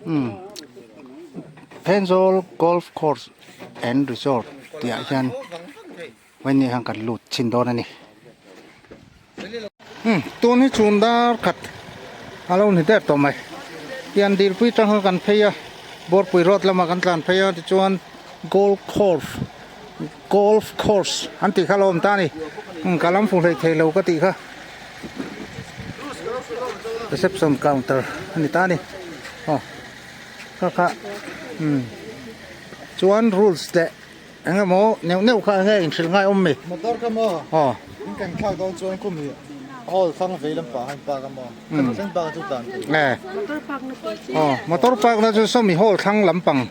Umm Thenzawl golf course and resort tih ah hian vawiin hian kan lut chhin dawn a ni. Umm tun hi chhun dar khat a lo ni der tawh mai. Tian dilpui tang kha kan phei a Bawrpui road lamah kan tlan phei a tichuan golf course golf course an tih kha a lo awm ta a ni. Umm ka lam fuh hleih thei lo ka tih kha. Reception counter a ni ta a ni. Aw kha kha umm chuan rules leh eng emaw neuh neuh kha enge inhrilh ngai awm mi? Motor kha maw? Aw. In kan thlak dawn chuan kum hi hall thlang vei lampang a in park a maw? Kan thleng park chu tlan thei. Eh. Motor park na tih chu. Aw motor park na chu sawmi hall thlang lampang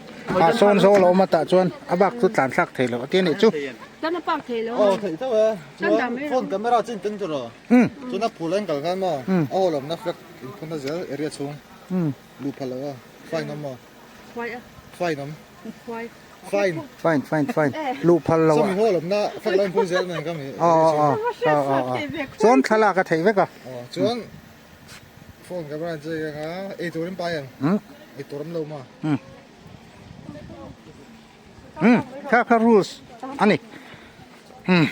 ah sawn zawl a awm a tah chuan a bak chu tlan thlak thei loh a ti a nih chu. Tan a park thei lo. Aw theih tho e. Chuan phone camera chu in ken tur aw. Chuan a phul a in kal khan maw a hall awmna flag in phun a zel area chhung luh phal loh a fine awm maw? Fine awm. Fine. Fine fine fine luh phal loh a. Sawmi hall awmna flag lo in phun zel mai ka mi. Aw aw aw aw aw chuan thlalak a theih vek a. Aw chuan phone camera in chei ang a eitur in pai ang. Eitur awm lo maw? Umm kha kha rules a ni umm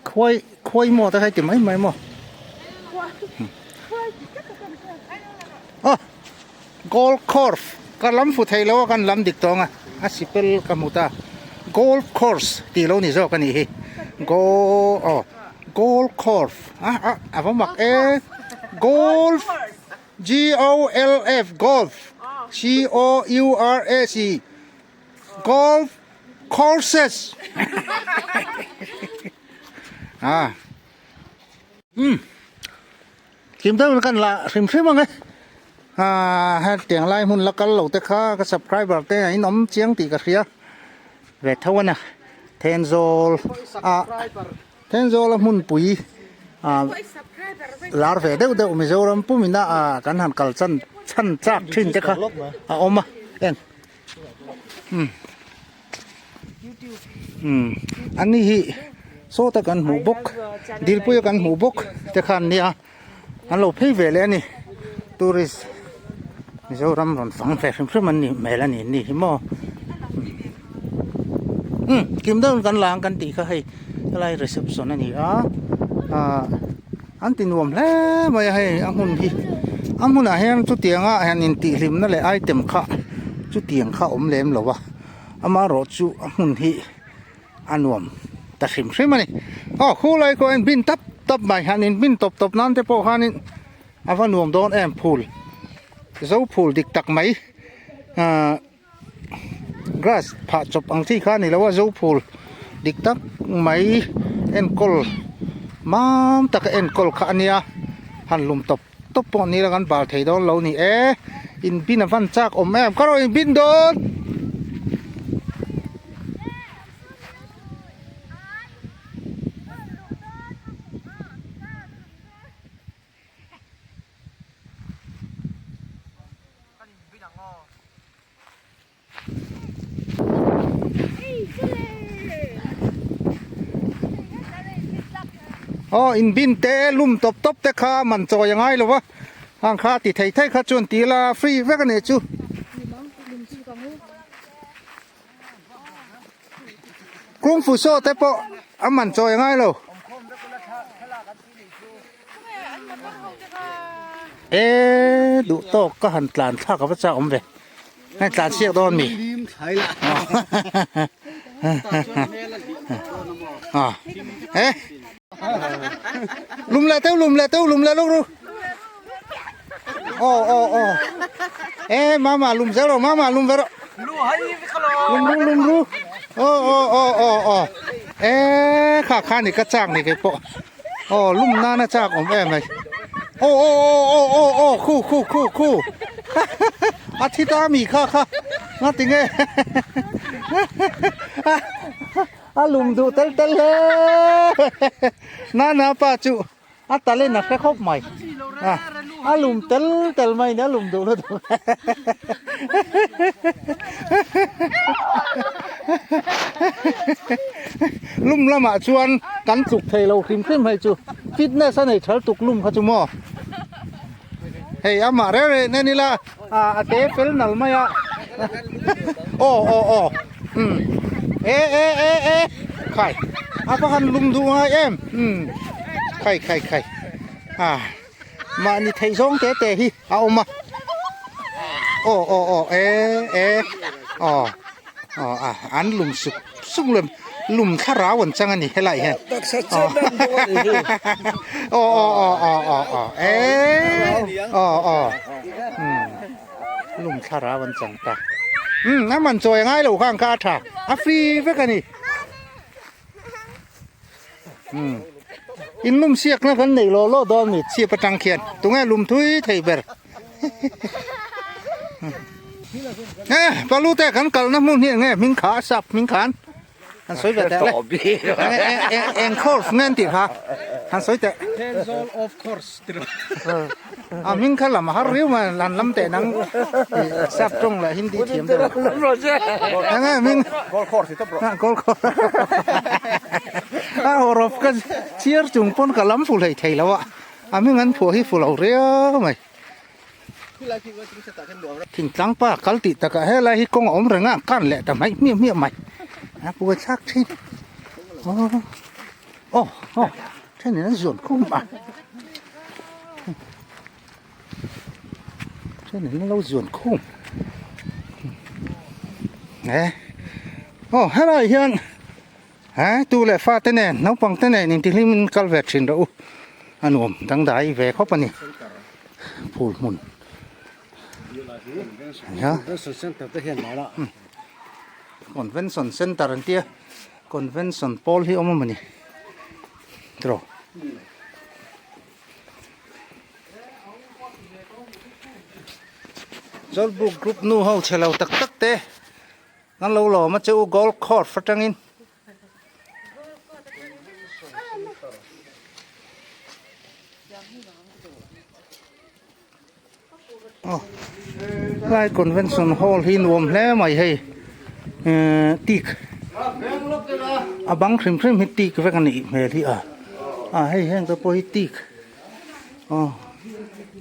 khuai khuai maw te kha i ti mai mai maw aw golf course ka lam fu thei lo a kan lam dik tawng a a sipel ka hmu ta golf course tih lo ni zawk a nih hi go aw golf course a a a va mak e golf G O L F golf C O U R S E golf courses ah um kim deuh in kan la hrim hrim ang e ah hetiang lai hmun la kal lo te kha ka subscriber te a inawm chiang tih ka hria ve tho a na Thenzawl ah Thenzawl a hmunpui ah lar ve deuh deuh Mizoram pumina ah kan han kal chan chhan chak thin te kha a awm a eng umm umm ani hi sawta kan hmuh bawk dilpuia kan hmuh bawk te khan nia an lo phei ve leh a ni tourist Mizoram rawn fang ve hrim hrim an nih hmel a ni ni hi maw umm kim deuhin kan la ang kan tih kha hei helai reception a ni a ah an ti nuam hle mai a hei a hmun hi a hmunah hian chutianga hian intihhlimna leh item kha chutiang kha a awm lem lo a amaherawh chu a hmun hi. a nuam ta hrim hrim a ni aw khulai pawh a inbin tap tap mai han inbin tawp tawp nan te pawh khanin a va nuam dawn em phul zo phul dik tak mai ahh grass phah chawp ang chi kha a ni lo a zo phul dik tak mai enkawl mam taka enkawl kha a nia han lum tawp tawp pawh ni la kan bal thei dawn lo ni e inbin a van chak awm em ka rawn inbin dawn. Aw in bin te lum tawp tawp te kha man chawi a ngai lo va hang kha ti thei thei kha chuan ti ila free vek a nih chu. Kung fu saw te pawh a man chawi a ngai lo. E duh tawk ka han tlan thlak a va chak awm ve. Hei tlan siak dawn mi. Eh. Lum leh teuh lum leh teuh lum leh luk ru. Oh oh oh. Eh mama lum zel rawh mama lum ve rawh. Lum ru lum ru. Oh oh oh oh oh. Eh kha kha ni ka chak ni kei pawh. Oh lum nana chak awm em mai. Oh oh oh oh oh oh khu khu khu khu. A thi ta mi kha kha. Nga ti nge. A lum duh tel tel hle. Nana pa chu a talent a hre khawp mai. A lum tel tel mai ni a lum duh lutuk. Lum lamah chuan kan tluk thei lo hrim hrim hei chu fitness a nei thal tuk lum kha chu maw. Hei amah reng reng nen ila a te fel nal mai a. Aw aw aw umm e e e e khai a va han lum duh ngai em umm khai khai khai a mahni theih zawng te te hi a awm a aw aw aw e e aw aw a an lum sup sup lem lum thlarau an chang a ni helai hian aw aw aw aw aw aw e aw aw umm lum thlarau an chang ta umm a man chawi a ngai lo khan kha a tha a free vek a ni umm in lum siak na kan nei law law dawn a ni chhip atang khian tunge lum thui thei ber e palu te kan kalna hmun hi enge hming kha a sap hming khan han sawi ve teh le eng course nge an tih kha han sawi teh a hming kha lam a har riau mai han lam teh nang sap tawng leh hindi thiam deuh enge hming gold course ti tawp rawh gold course a hawrawp ka chhiar chung pawn ka lam fu hlei thei lo a a hming an phuah hi fu lo riau mai. Thingtlang pa kal tih takah helai hi kawng a awm reng a, kan leh ta hmaih hmiah hmiah mai a buai thlak thin aw aw aw thenin an zuan khum a thenin an lo zuan khum e aw helai hian he tu leh fate nen naupang te nen intihlim in kal ve thin rawh u a nuam dangdai ve khawp a ni. Phul hmun Convention Center an tia Convention pawl hi awm a mawni tiraw Zawlbuk group nu ho chhe lo tak tak te an lo lawm a che u gold course atangin. Lai convention hall hi nuam hle mai hei ehh tik a bang hrim hrim hi tik vek a nih hmel hi a a hei heng te pawh hi tik aw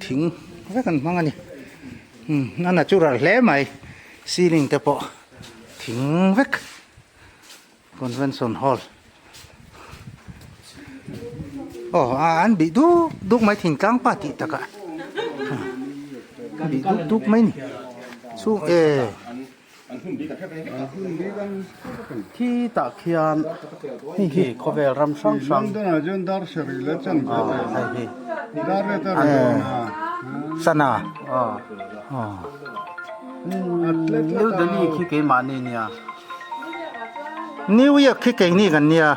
thing vek an hmang a ni umm a natural hle mai ceiling te pawh thing vek. Convention hall aw a an bih duk duk mai thingtlang pa tih takah an bih duk duk mai ni chhung e Khi tah khian hei hi khawvel ram hrang hrang hei hi sana New Delhi khi keimahni nia. New York khi keini kan nia.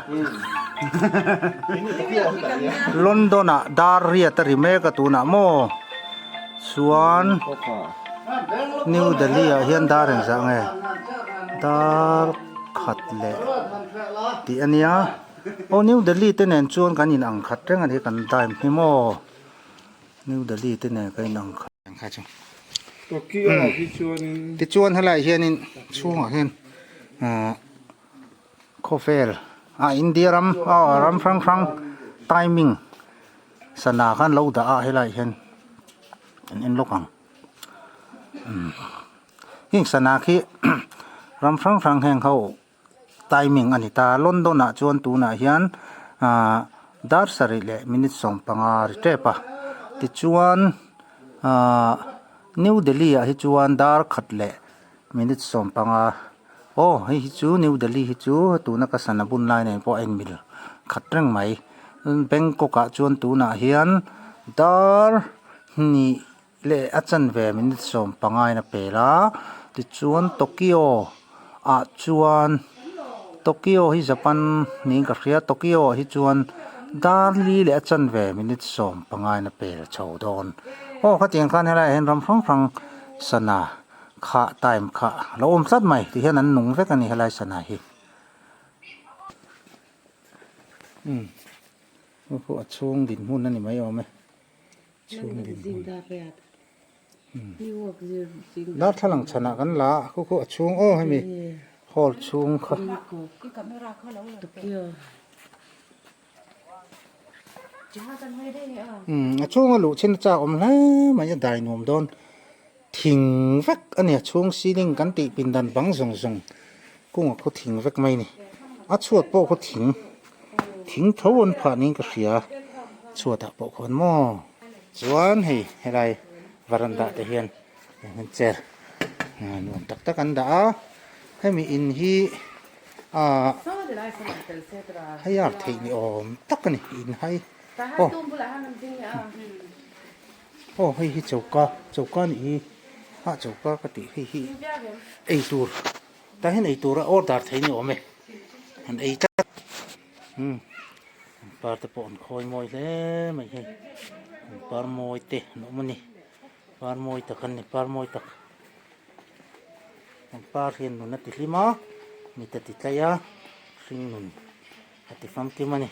London ah dar riat a ri mek a tunah maw chuan New Delhi ah hian dar engzah nge dar khat leh tih a nia aw New Delhi te nen chuan kan in ang khat reng a ni kan time hi maw New Delhi te nen kan in ang khat. Tichuan helaiah hianin chhungah hian ahh khawvel ah India ram aw ram hrang hrang timing sana khan lo dah a helaiah hian an en lawk ang umm heng sana khi ram hrang hrang heng ho timing a ni ta London ah chuan tunah hian ahh dar sarih leh minute 15 ri tep a tichuan ahh New Delhi ah hi chuan dar khat leh minute 15 aw hei hi chu New Delhi hi chu tuna ka sana bun lai nen pawh a inmil khat reng mai Bangkok ah chuan tunah hian dar hnih leh a chanve minute 15 in a pel a tichuan Tokyo ah chuan Tokyo hi Japan niin ka hria Tokyo ah hi chuan dar li leh a chanve minute 15 in a pel chho dawn aw khatiang khan helaiah hian ram hrang hrang sana kha time kha a lo awm tlat mai ti hian an nung vek a ni helai sana hi umm chu pawh a chhung dinhmun a ni mai awm e. Darthlalang chhanah kan la a khu khu a chhung aw hemi hall chhung kha. Umm a chhunga luh chin a chak awm hle mai a dai nuam dawn thing vek a ni a chhung ceiling kan tih pindan bang zawng zawng kung a khaw thing vek mai a ni a chhuat pawh khaw thing thing tho an phah niin ka hria chhuat ah pawh khawn maw chuan hei helai varanda te hian chair nuam tak tak an dah a hemi in hi ahh hei ar theih ni awm tak a ni in hai aw aw hei hi choka choka a nih hi ah choka ka tih hei hi ei tur tah hian ei tur a order theih ni awm e an ei tlat umm par te pawh an khawi mawi hle mai hei par mawi te an awm a ni par mawi tak an ni par mawi tak. An par hian nun a ti hlim a, mit a ti tlaih a, hring nun a ti famkim a ni.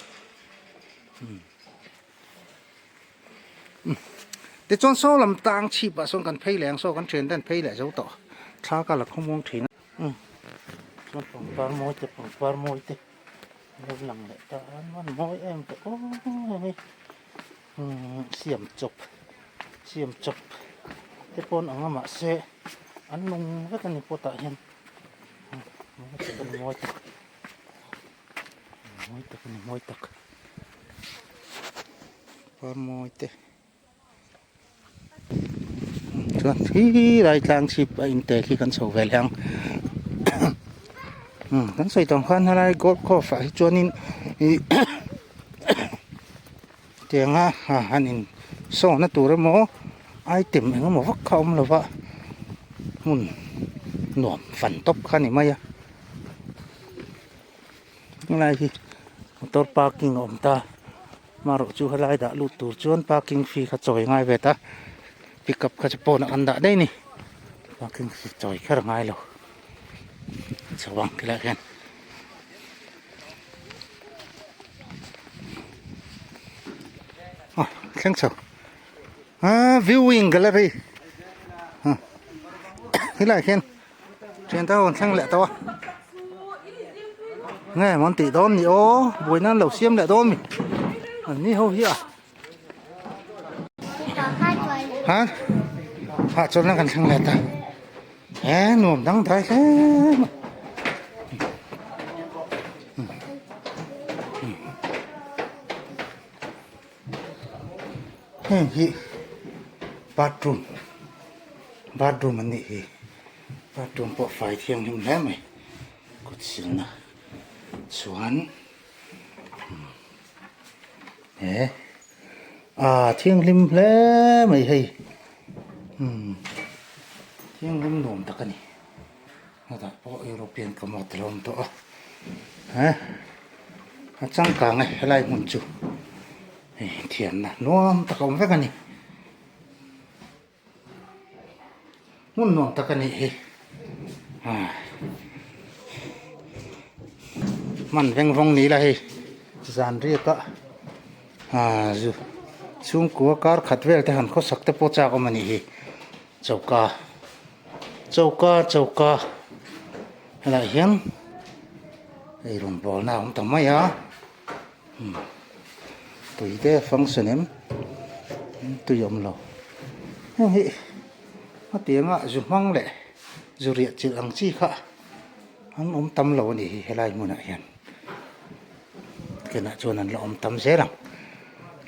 Tichuan saw lam tang chhip ah sawn kan phei leh ang saw kan thian te an phei leh zo tawh thla ka la khawmuang thin a. Chuan pangpar mawi te pangpar mawi te an lo lang leh ta a, an van mawi em tawh aw hei. Siam chawp siam chawp te pawn ang a mahse an nung vek a ni pawt ah hian mawi tak a ni mawi tak mawi tak a ni mawi tak par mawi te chuan khi lai tlang chhip a inte khi kan chho ve leh ang kan sawi tawng khan helai golf course ah hi chuanin ih Tianga han in sawhna tur emaw item eng emaw vak kha a awm lo va hmun nuam fan tawp kha a ni mai a helai hi motor parking a awm ta amaherawh chu helai dah lut tur chuan parking fee kha chawi ngai ve ta pickup kha chu pawnah an dah daih a ni parking fee chawi kher a ngai lo chho ang tilai hian. Ah thleng chho ah viewing gallery ah helai hian thian te ho an thleng leh tawh a nge maw an tih dawn ni aw buaina an lo siam leh dawn mi an ni ho hi a ha hahchawlhna kan thleng leh ta. He nuam dang dai hle mai. Heng hi bathroom bathroom an nih hi bathroom pawh fai thianghlim hle mai kut silna chuan he ah thianghlim hle mai hei umm thianghlim nuam tak a ni hetah pawh European commode a lo awm tawh a he a changkang e helai hmun chu hei thianna nuam tak a awm vek a ni. Hmun nuam tak a nih hi hman veng vawng ni la hei zan riak a zu chhungkua kar khat vel te han khawsak te pawh chak awm a nih hi choka choka choka helaiah hian ei rawngbawlna a awm ta mai a. Tui te a function em tui a awm lo heng hi hetianga zu hmang leh zu riah chilh ang chi kha an awm tam lo a nih hi helai hmunah hian kinah chuan an la awm tam zel ang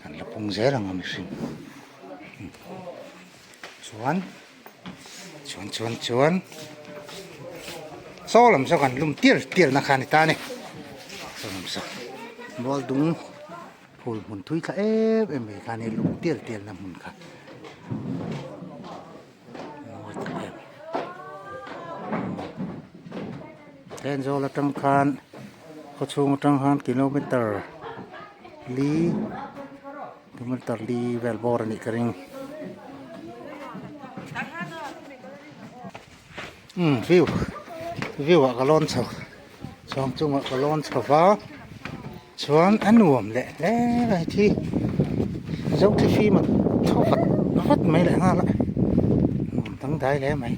an la pung zel ang a mihring chuan chuan chuan chuan saw lam saw kan lum tial tial na kha a ni ta a ni saw lam saw mual dung phul hmun thui thla em em mai kha a ni lum tial tial na hmun kha mawi tak em Thenzawl atang khan khawchhung atang khan kilometer li kilometer li vel bawr a nih ka ring umm view view ah ka lawn chho chhawng chungah ka lawn chho va chuan a nuam leh hle a hei thi zo thi fim a tho vat vat mai leh nghal a nuam dangdai hle mai.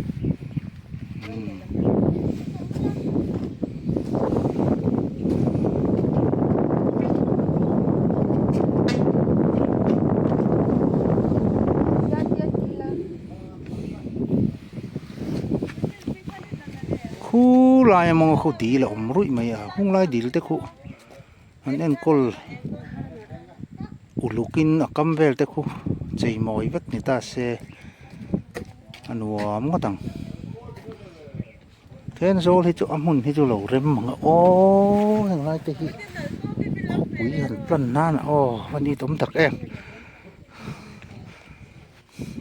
Khulai a mawnga khu dil a awm ruih mai a hunglai dil te khu an enkawl uluk in a kam vel te khu chei mawi vek ni ta se a nuam ngawt ang. Thenzawl hi chu a hmun hi chu lo rem ang a aw heng lai te hi khawpui han plan nan a aw a ni tawm tak em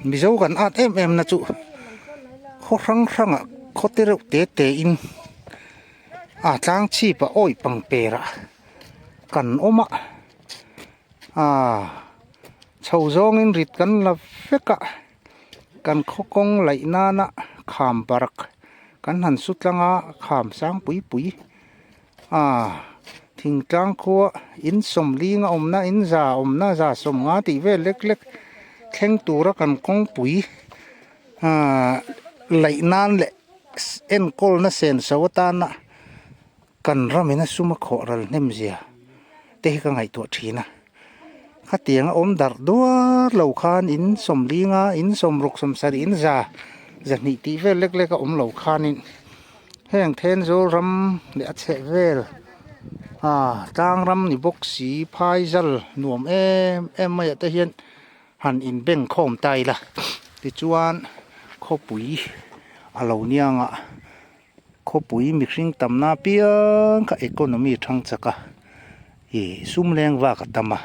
mizo kan at em em na chu khaw hrang hrang ah khaw te reuh te te in a tlang chhip ah awih pang per ah kan awm a ah chho zawng in rit kan la vek a. Kan khaw kawng laih nana kham park kan han su tlang a kham sang pui pui ah thingtlang khua in sawmling a awmna in za awmna za sawmnga tih vel lek lek thleng tura kan kawngpui ah laih nan leh enkawlna senso atana kan ramina sum a khawh ral hnem zia te hi ka ngaihtuah thin a. Khatiang a awm darh duar lo khan in sawmlinga in sawmruk sawmsarih in za zahnih tih vel lek lek a awm lo khanin heng Thenzawl ram leh a chheh vel ah tlang ram ni bawk si phaizal nuam em em mai ah te hian han in beng khawm ta ila tichuan khawpui a lo niang a. Khawpui mihring tamna apiang kha economy thang chak a, ih sum leng vak a tam a,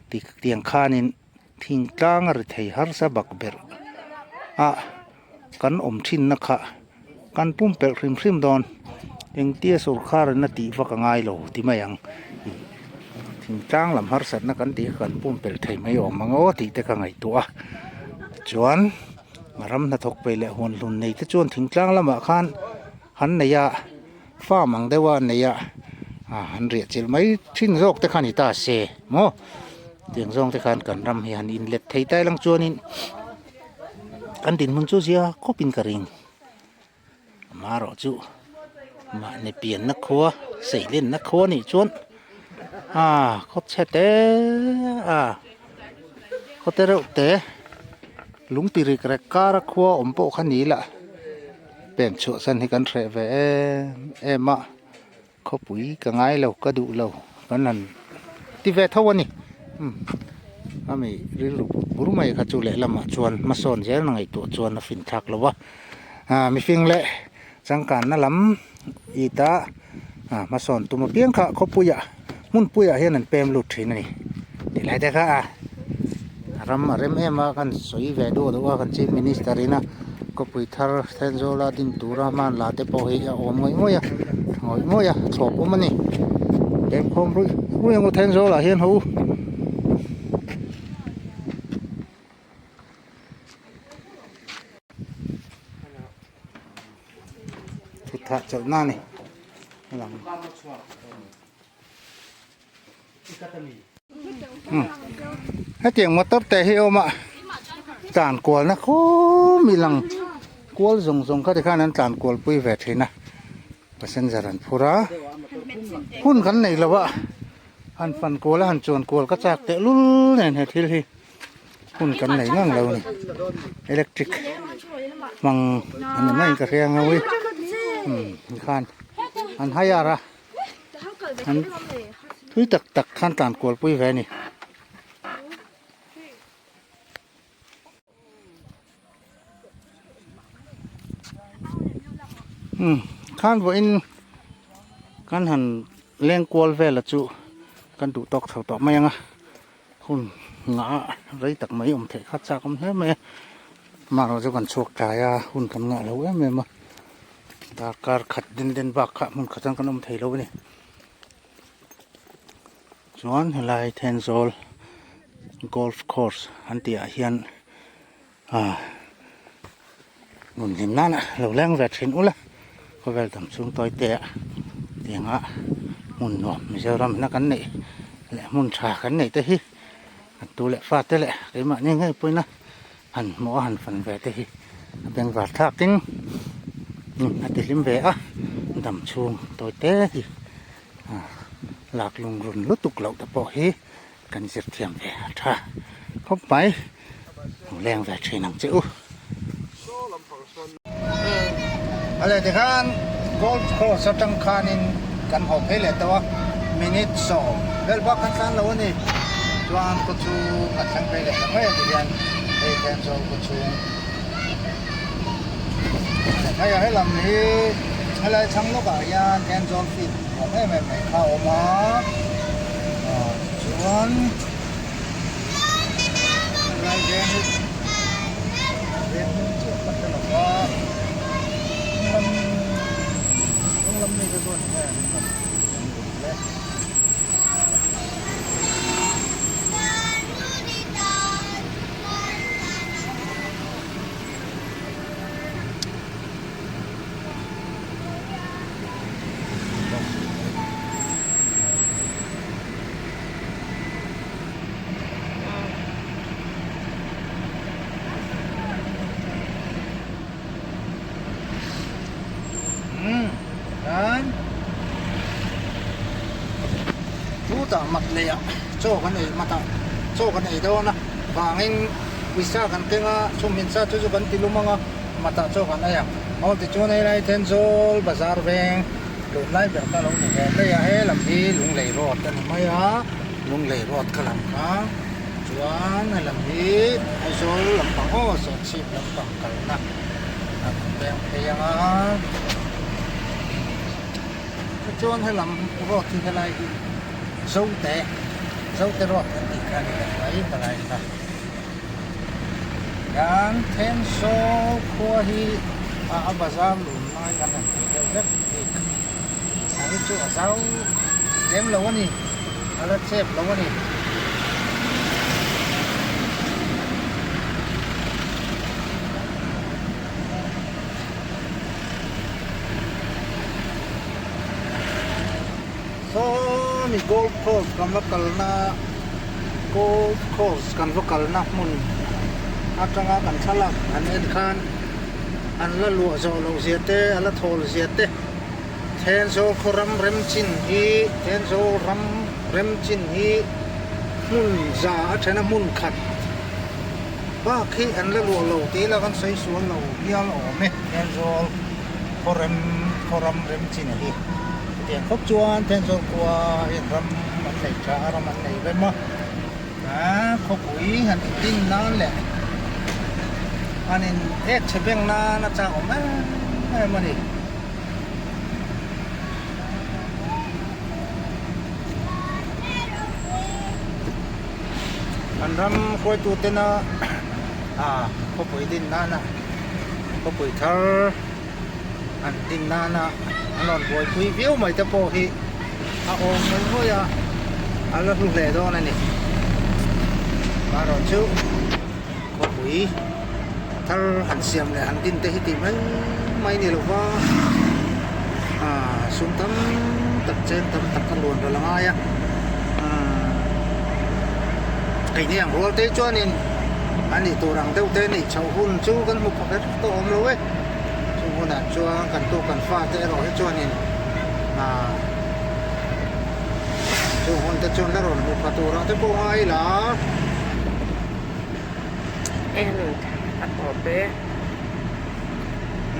ti tiang khanin thingtlang a ri thei harsa bak berh a kan awm thinna kha kan pumpelh hrim hrim dawn engtia sorkar in a tih vak a ngai lo ti mai ang ih thingtlang lam harsatna kan tih kha kan pumpelh thei mai awm ang aw tih te ka ngaihtuah a chuan. Ram hnathawk peih leh huan hlun nei te chuan thingtlang lamah khan han nei a, farm ang deuha an nei a, ah an riah chilh mai thin zawk te kha ni ta se maw tiang zawng te khan kan ram hi han inlet thei tai lang chuanin kan dinhmun chu zia khawpin ka ring amaherawh chu mahni pianna khua seilenna khua nih chuan ah khaw chhe te a khaw te reuh te lung ti rik rek kar a khua awm pawh kha ni lah pen chhuah san hi kan hreh ve em em a khawpui ka ngai lo ka duh lo kan han ti ve tho a ni umm ami rilru bur mai kha chu lehlamah chuan hmasawn zel na ngaihtuah chuan a fin thlak lo a ah mihring leh changkanna lam ita ah hmasawn tum apiang kha khawpuiah hmunpuiah hian an pem lut thin a ni tilai te kha a ram a rem em a kan sawi ve duh duh a kan chief minister ina khawpui thar Thenzawl a din tura hman la te pawh hi a awm ngawih ngawih a tha ngawih ngawih a thlawp awm a ni pem khawm ruih ruih ang u Thenzawl ah hian ho u. Thutthah chawlh na a ni a lang. Hetiang motor te hi a awm a tlan kual na khawm i lang kual zawng zawng kha tikhan an tlan kual pui ve thin a passenger an phur a hun kan nei lo a han fan kual a han chuan kual ka chak teh lul nen he thil hi hun kan nei ngang lo a ni electric hmang a ni mai in ka hria ang a ui tikhan an hire a. An thui tak tak khan tlan kual pui ve a ni. Umm khan vawiin kan han leng kual vel a chu kan duh tawk chho tawh mai ang a hun ngah rei tak mai awm theih kha chak awm hle mai a amaherawhchu chu kan chhuak tlai a hun kan ngah lo em em a. Darkar khat den den bak kha hmun khat chuan kan awm thei lo a ni. Chuan helai Thenzawl golf course an tih ah hian ah nun hlim nana lo leng ve thin ula khawvel dam chhung tawi te ah tianga hmun nuam Mizoram ina kan neih leh hmun tha kan neih te hi kan tu leh fa te leh keimahni ngei pawhin a. Han hmuh a han fan ve te hi a bengvar thlak in a ti hlim ve a dam chhung tawi te hi lak lung run lutuk loh te pawh hi kan zir thiam ve a tha khawp mai lo leng ve thin ang che u. Aleh tikhan. Golf course atang khanin kan haw phei leh tawh a, minute sawm vel bak kan tlan lo a ni. Chuan khaw chhung a thleng phei leh ta mai a ti hian hei Thenzawl khaw chhung hei a helam hi helai chhang lawkah hian Thenzawl field nuam em em mai kha a awm a, chuan helai veng hi veng hming chiah ka hre lo va hnung lam hnung lam mi te chuan enge an rawn le. Chutah mat leh ah chaw kan ei mat ah chaw kan ei dawn a vangin pawisa kan keng a chhumhmin sa chu chu kan ti lum ang a mat ah chaw kan ei ang aw tichuan helai Thenzawl bazar veng luh lai ber kha a lo ni ve mai a he lam hi Lunglei road a ni mai a Lunglei road kha lam kha chuan helam hi Aizawl lampang aw Serchhip lampang kalna a rawn peng phei ang a tichuan helam road hi helai hi Zote Zote road an tih kha a ni leh mai helai kha hian Thenzawl khua hi a bazar lun lai kan han tih deuh vek bik a hi chu a zau lem lo a ni a la chep lo a ni. Sawmi golf course kan va kalna golf course kan va kalna hmun atanga kan thlalak an en khan an la luah zawh loh zia te a la thawl zia te Thenzawl khaw ram rem chin hi Thenzawl ram rem chin hi hmun za a then a hmun khat bak hi an la luah lo tih ila kan sawi sual lo hial awm e Thenzawl khaw rem khaw ram rem chin a hi chutiang khawp chuan Thenzawl khua hian ram an nei tha a ram an nei rem a ah khawpui han intin nan leh han in ek chhe beng nan a chak awm em em a ni. An ram hruaitu tena ah khawpui din nana khawpui thar an din nana an rawn buaipui viau mai te pawh hi a awm mai hawi a a la hlu hle dawn a ni amaherawhchu khawpui thar han siam leh han din te hi tih mai mai ni lo va ah sum tam tak chen tam tak a luan ral a ngai a umm keini ang rual te chuanin a nih tur ang deuh te nih chhoh hun chu kan hmu phawk her tawh awm lo e chung hunah chuan kan tu kan fa te erawh hi chuanin ah chung hun te chuan la rawn hmu pha turah te pawh ngai ila. En a tawp e.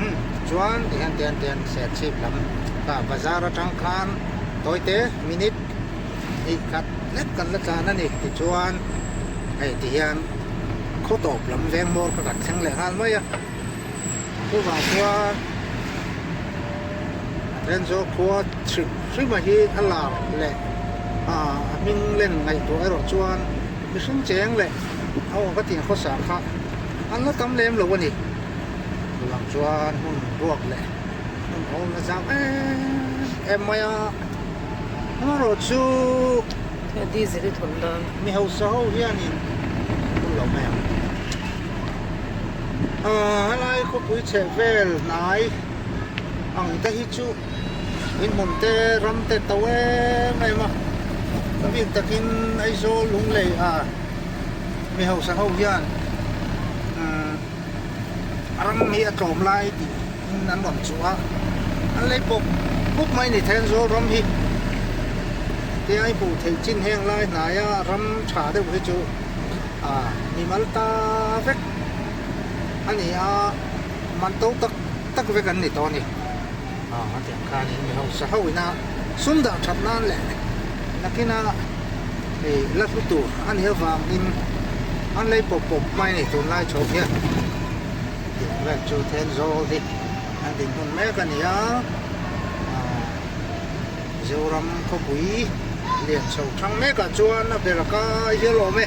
Umm chuan ti hian tian tian Serchhip lam kha bazar atang khan tawite minute hnih khat lek kan la tlan a ni tichuan hei ti hian khaw tawp lam veng hmawr kha kan thleng leh nghal mai a chuvang chuan a then chu khua hrim hrim a hi a lar leh ah a hming len ngaihtuah erawh chuan. Mihring cheng leh a aw ka tih khawsa kha an la tam lem lo a ni. Chuvang chuan hmun ruak leh hmun awm la zau em em mai a. Amaherawh chu Diesel i thawn dawn. Mi hausa ho hianin hun lo mai ang. Helai khawpui chheh vel hnai ang te hi chu in hmun te ram te to em em a a bik takin Aizawl Lunglei ah mi hausa ho hian umm ram hi a tlawm lai tih in an rawn chuh a an lei pawp pawp mai ni Thenzawl ram hi tia i hmuh theih chin heng lai hnaia ram tha deuh hi chu ah mimal ta vek a ni a man to tak tak vek an ni tawh a ni. Aw hetiang khanin mi hausa ho ina sum dah that nan leh nakina hei la hlu tur a nih avangin an lei pawp pawp mai a ni tunlai chho hian tiang vel chu Thenzawl hi an dinhmun mek a ni a aaa Mizoram khawpui lian chho thang mekah chuan a ber a kai hial awm e.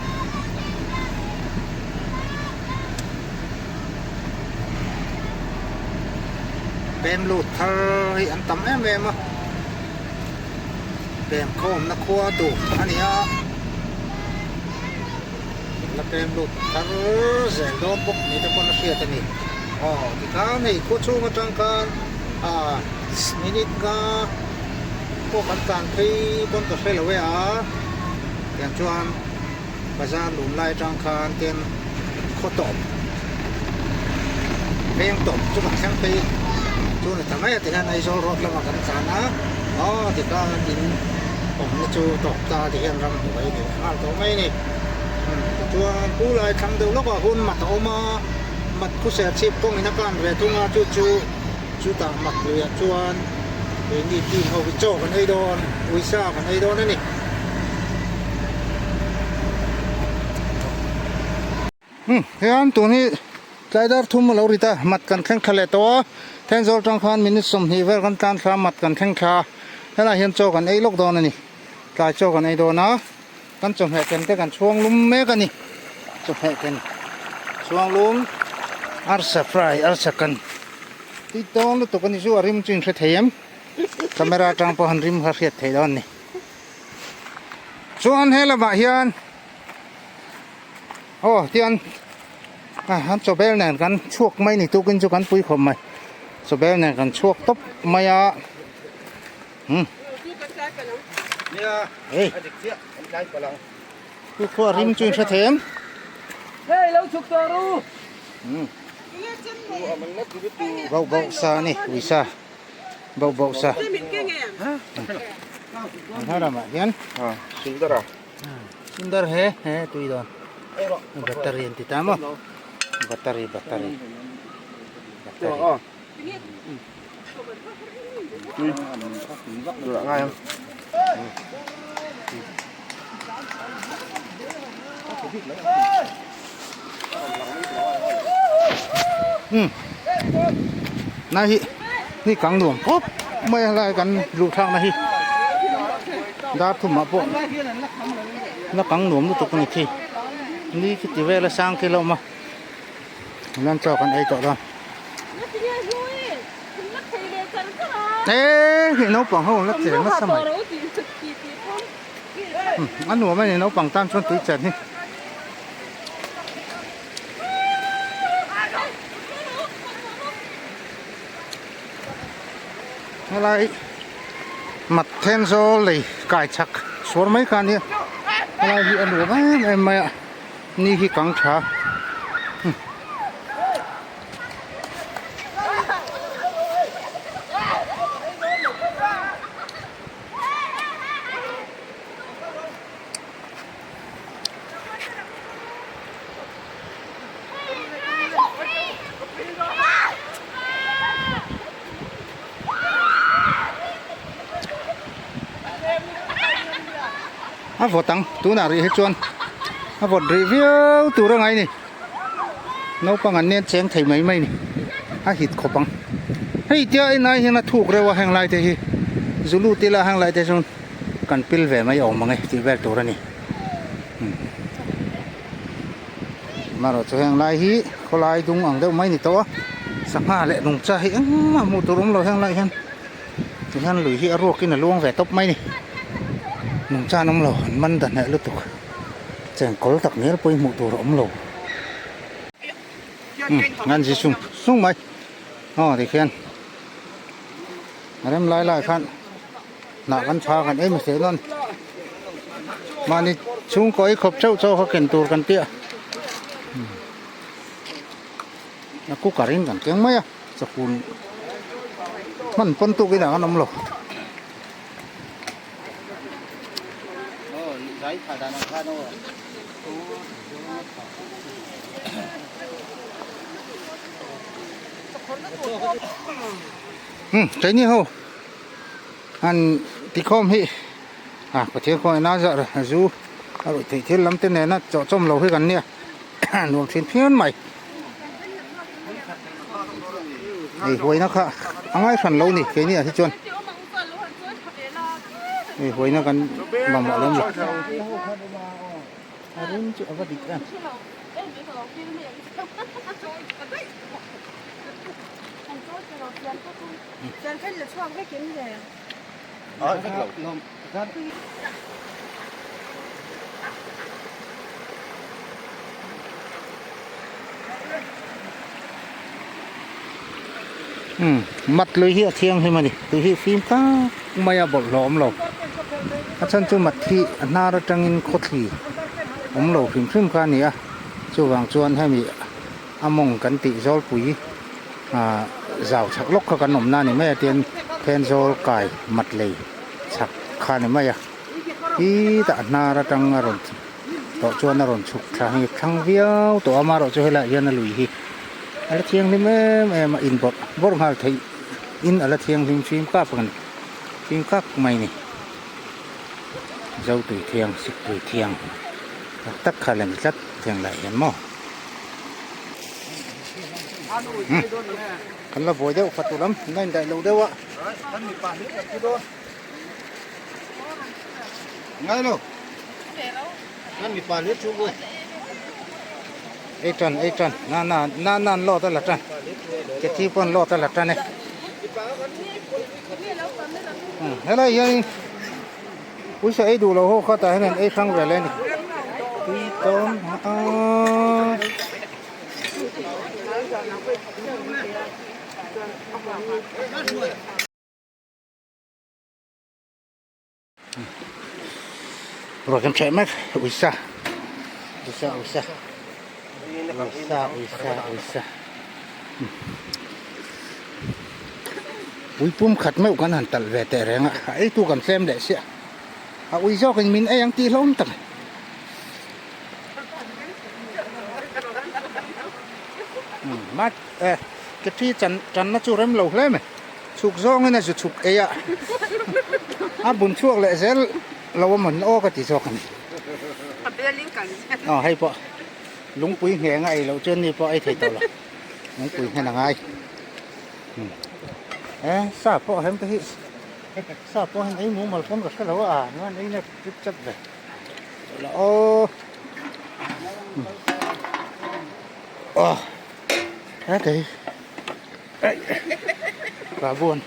Pem lut thar hi an tam em em a pem khawmna khua tur a ni a la pem lut thar zel dawn bawk ni te pawn a hriat a ni aw tikhan hei khua chhung atang khan ah minute nga pawh kan tlan phei pawn ka hre lo e a tiang chuan. Bazar lun lai atang khan ten khaw tawp veng tawp chu kan thleng phei chu ni ta mai a tihian Aizawl road lamah kan tlan a aw tikhan in awmna chu tawp ta tihian ramhnuai a ni leh nghal tawh mai a ni tichuan pu lai thlang deuh lawkah hun mat a awm a mat khuser chhip kawngin a kan ve thung a chu chu chutah mat luiah chuan keini team ho hi chaw kan ei dawn uisa kan ei dawn a ni. Umm hian tun hi tlai dar thum a lo rit a mat kan thleng thla leh tawh a Thenzawl tang khan minute 20 vel kan tlan thla mat kan thleng thla helaiah hian chaw kan ei lawk dawn a ni tlai chaw kan ei dawn a kan chawhmeh ken te kan chhuang lum mek a ni chawhmeh ken chhuang lum arsa fry arsa kan tui dawn lutuk a ni chu a rim chu in hre thei em camera atang pawh han rim kha hriat theih dawn a ni. Chuan he lamah hian aw tian an chaw bel nen kan chhuak mai ni tukin chu kan pui khawp mai chaw bel nen kan chhuak tawp mai a umm hei chu khua rim chu in hre thei em umm bauh bauh sa a ni uisa. Bauh bauh sa. Hma lamah hian Sundar a. Sundar he he tui dawn. Battery an ti ta maw. Battery battery. Battery. Tui. Ngai ang. Na hi ni kang nuam khawp mai a lai kan luh thlak na hi dar thum ah pawh la kang nuam lutuk a ni khi ni khi ti vel a sang khi la awm a nan chaw kan ei tawh dawn e hei naupang ho la cheng nasa mai a nuam a ni naupang tan chuan tui chen hi. Helai mat then zawl lei kai chak suar mai kha ania helai hi a nuam em em mai a ni hi kang tha. A vawt ang tunah rih hi chuan a vawt rih viau tur a ngai ni naupang an nen cheng thei mai mai ni a hit khawp ang hei tia en ai hian a thuk reuh a heng lai te hi zulu te lah heng lai te chuan kan pil ve mai awm ang e tih vel tur a ni Amaherawh chu heng lai hi khawlai dung ang deuh mai ni tawh a sangha leh nungcha hi engmah hmuh tur awm lo heng lai hian tihian lui hi a ruak in a luang ve tawp mai a ni nungcha an awm lo an man ta hneh lutuk chengkawl tak ngial pawhin hmuh tur a awm lo an zi sung sung mai aw tikhian a rem lai lai khan. Hnah kan tha kan ei hmasa dawn mahni chhungkaw ei khawp chauh chauh kha ken tur kan tia a cooker in kan keng mai a chawhun hman pawn tuk inah kan awm lo. Umm keini ho han tikhawm hi ah Pathian khawngaih na zar a zu a ruih theih thil lam te nena chawhchawm lo hi kan nia nuam thin phian mai. Hei huaina kha a ngai hran lo ni keini ah hi chuan hei huaina kan mamawh lem lo. A rim chu a va dik em. Umm mat lui hi a thianghlim a ni tui hi fim tak mai a bawlhhlawh awm lo a chhan chu mat hi a hnar atangin khawthli awm lo hrim hrim kha a ni a chuvang chuan hemi a mawng kan tih zawlpui ah zau chhak lawk kha kan awmna a ni mai a tian thenzawl kai mat lei chhak kha a ni mai a khitah a hnar atang a rawn tawh chuan a rawn chhuk thla hi thlang viau tawh a amaherawhchu helaiah hian a lui hi a la thianghlim em em a inbawrh bawrh nghal theih in a la thianghlim fim kap a ni fim kap mai a ni zo tui thiang sik tui thiang tak tak kha la ni tlat heng lai hian maw. Kan la buai deuh fatu lam na indaih lo deuh a. Ngai lo. Kan mipa hle chu bu. Ei tan ei tan na na na na an lawt a la tan. Ke thi pawh an lawt a la tan e. Helai hianin Puisa ei duh lo ho kha tah hian an ei hrang vel e ni. Tui tawn a. Ruah kan ṭheh mek uisa uisa uisa uisa uisa uisa Ui pum khat meuh kan han talh ve teh reng a, a eitu kan tlem leh siah. A ui zawkin min ei ang tih hlawm tak a ni. Umm eh ke thi chan tanna chu rem lo hle mai. Chhuk zawngin a zu chhuk ei a, a bun chhuak leh zel lo a mawn aw ka ti zawk a ni. Aw hei pawh lungpui ngheng a ei loh chuan ni pawh a ei thei tawh lo. Lungpui nghen a ngai. E sa pawh hem te hi sa pawh hian ei mumal pawn ka hre lo a nuan ei na chip chap ve la aw aw he te hi babuan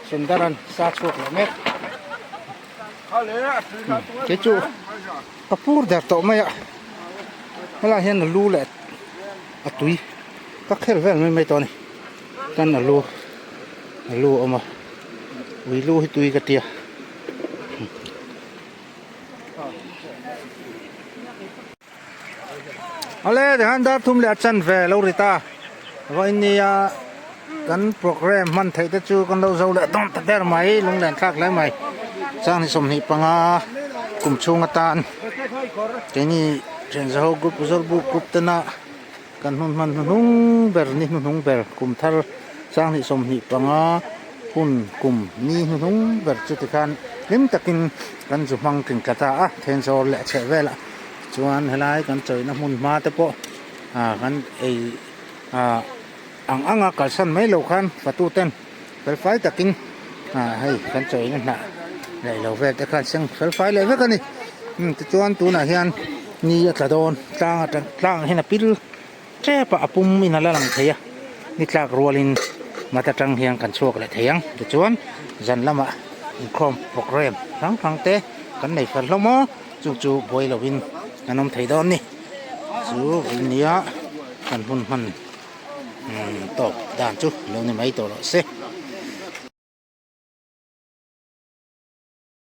sundaran sa chhuak leh mek kei chu ka pur der tawh mai a helai hian a lu leh a tui ka khel vel mai mai tawh a ni chuan a lu a lu a awm a ui lu hi tui ka tia awle tikhan dar thum leh a chan ve lo ri ta vawiin nia kan program hman theih te chu kan lo zo leh dawn ta ber mai lunglen thlak hle mai chang ni 25 kum chhung atan keini Thianzaho group Zawlbuk group tena kan hun hman hnuhnung ber ni hnuhnung ber kum thar sanghnih 25 hun kum ni hnuhnung ber chu tikhan hlim takin kan zu hmang tling tla ta a Thenzawl leh a chheh velah chuan helai kan chawihna hmun hma te pawh ah kan ei ah ang anga kalsan mai lo khan fatu ten fel fai takin ah hei kan chawihna hnah leh lo vel te khan seng fel fai leh vek a ni umm tichuan tunah hian ni a tla dawn tlang atang tlang ah hian a pil tep a a pum in a la lang thei a ni tlak rualin mat atang hian kan chhuak leh thei ang tichuan zan lamah inkhawm program hrang hrang te kan nei fel hlawm a chu chu buai lovin kan awm thei dawn a ni chu vawinia kan hun hman. Tawp dan chu lo ni mai tawh loh se.